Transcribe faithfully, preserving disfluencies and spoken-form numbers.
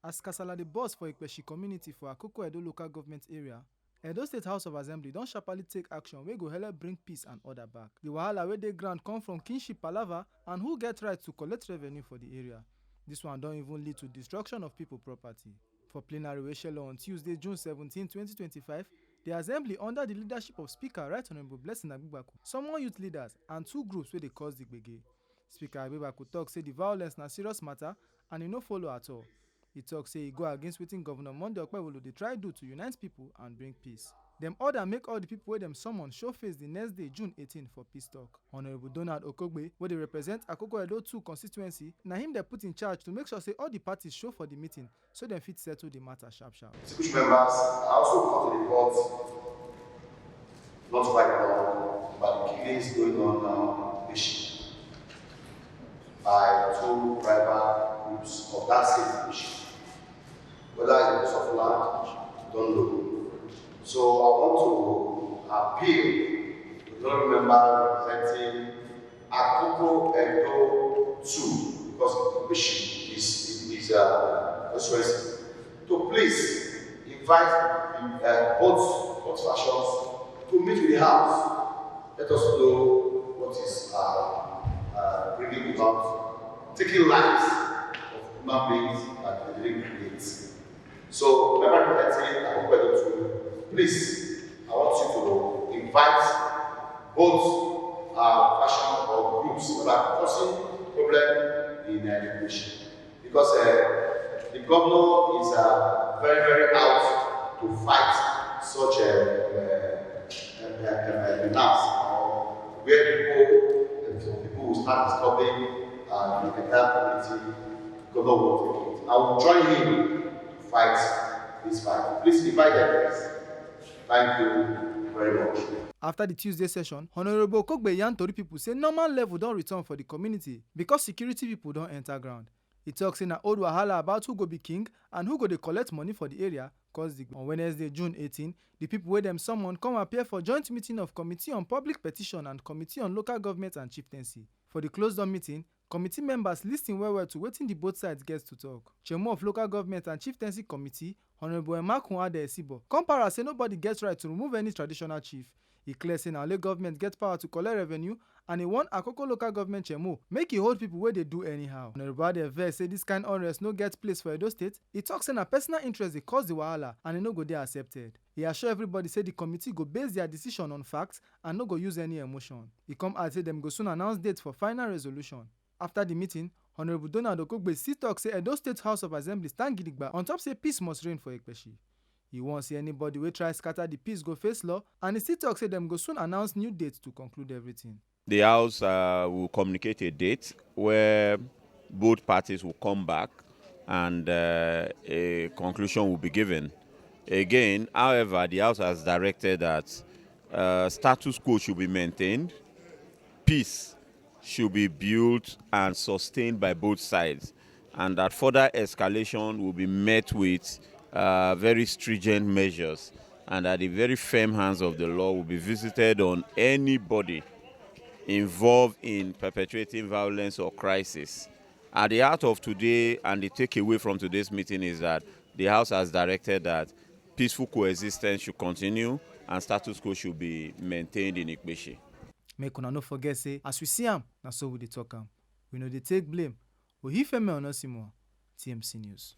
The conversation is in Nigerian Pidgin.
As kasala dey burst for Ikpeshi community for Akoko Edo local government area, Edo State House of Assembly don sharply take action wey go help bring peace and order back. The wahala wey dey ground come from kinship palava and who get right to collect revenue for the area. This one don even lead to destruction of people property. For plenary wey shele on Tuesday, June seventeen, twenty twenty-five, the assembly under the leadership of Speaker Right Honourable Blessing Agbegbaku summon youth leaders and two groups wey dey cause the gbege. Speaker Agbegbaku talk say the violence na serious matter and e no follow at all. He talk say e go against wetin Governor Monday Okpebholo dey try do to unite people and bring peace. Dem order make all the people wey dem summon show face the next day, June eighteen, for peace talk. Honourable Donald Okogbe, wey dey represent Akoko Edo two constituency, na him dem put in charge to make sure say all the parties show for the meeting so dem fit settle the matter sharp sharp. Distinguished members, I also come to report not quite long about the killings going on now in Ikpeshi by two rival groups of that same Ikpeshi. Whether it was of land, I don't know. So I want to appeal to the honourable member representing Akoko Edo two, because Ikpeshi is, is, is uh, constituency, to please invite uh, both, both factions to meet with the House. Let us know what is uh, uh, really about taking lives of human beings that we didn't create. So, member representing Akoko Edo two, please, I want you to invite both uh, faction or groups that are causing problem in uh, Ikpeshi. Because uh, the governor is uh, very, very out to fight such a, a, a, a, a, a menace, or where people, uh, some people will start disturbing uh, the entire community. Governor will take it. I will join him to fight this fight. Please invite them, please. Thank you very much. After the Tuesday session, Honourable Okogbe yarn tori people say normal level don return for the community because security people don enter ground. He talk say na old wahala about who go be king and who go dey collect money for the area cause the. On Wednesday, June eighteen, the people wey dem summon come appear for joint meeting of Committee on Public Petition and Committee on Local Government and Chieftaincy. For the closed-door meeting, committee members listen well well to wetin the both sides get to talk. Chairman of Local Government and Chieftaincy Committee, Honourable Emakun Ade Esibo, come para say nobody get right to remove any traditional chief. E clear say na only government get power to collect revenue, and e warn Akoko Local Government Chairman make e hold people wey dey do anyhow. Honourable Ade vex say this kind unrest no get place for Edo State. E talk say na personal interest dey cause the wahala and e no go dey accepted. E assure everybody say the committee go base their decision on facts and no go use any emotion. E come add say dem go soon announce date for final resolution. After the meeting, Honourable Donald Okogbe still talk say Edo State House of Assembly stand gidigba on top say peace must reign for Ikpeshi. E warn say anybody wey try scatter the peace go face law, and e still talk say dem go soon announce new date to conclude everything. The House uh, will communicate a date where both parties will come back and uh, a conclusion will be given. Again, however, the House has directed that uh, status quo should be maintained, peace should be built and sustained by both sides, and that further escalation will be met with uh, very stringent measures, and that the very firm hands of the law will be visited on anybody involved in perpetuating violence or crisis. At the heart of today and the takeaway from today's meeting is that the House has directed that peaceful coexistence should continue and status quo should be maintained in Ikpeshi. Make una no forget say as we see am, na so we dey talk am. We no dey take blame. Oyifemi Onosimo, T M C News.